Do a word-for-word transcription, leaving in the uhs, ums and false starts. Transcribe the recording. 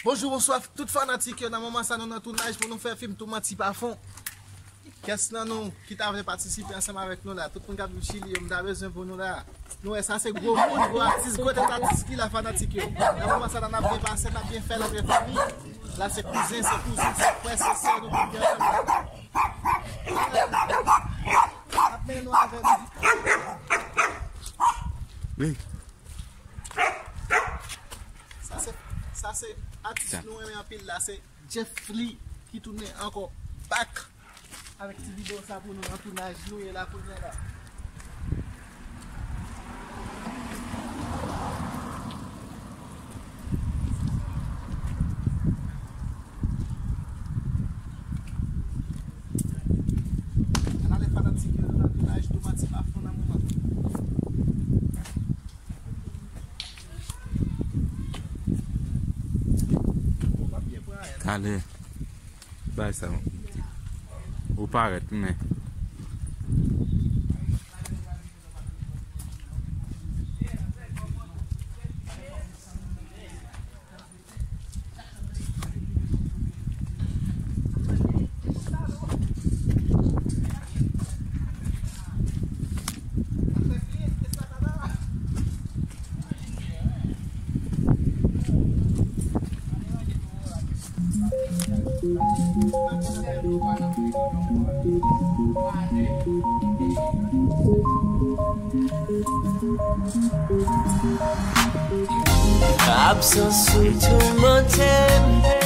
Bonjou, bonswa tout fanatik yo. Nan moman sa nou nan tounaj pou nou fè fim Tou Manti Pa Fon. Kiyès nan nou ki ta vle patisipe ansanm avèk nou la? Tout moun k ap viv Chili yo, m ta bezwen pou nou la. Nou wè sa se gwo moun, gwo atis, gwo tèt atis ki la fanatik yo. Nan moman sa la n ap byen pase, n ap byen fè, n ap byen fini. La se kouzen, se kouzin, se frè, se sè, nou tout gen ansanm. N ap mennen nou avè nou. Wi. Sa se, sa se atis nou renmen anpil la, se Jeff Lee ki tounen ankò back avèk ti videyo sa pou nou nan tounaj nou ye la kounye a la. Ala lè fanatik yo nan tounaj Tou Manti Pa Fon nan moman. Talè. Bay sa. Ou parèt, men. Absans ou toumante m.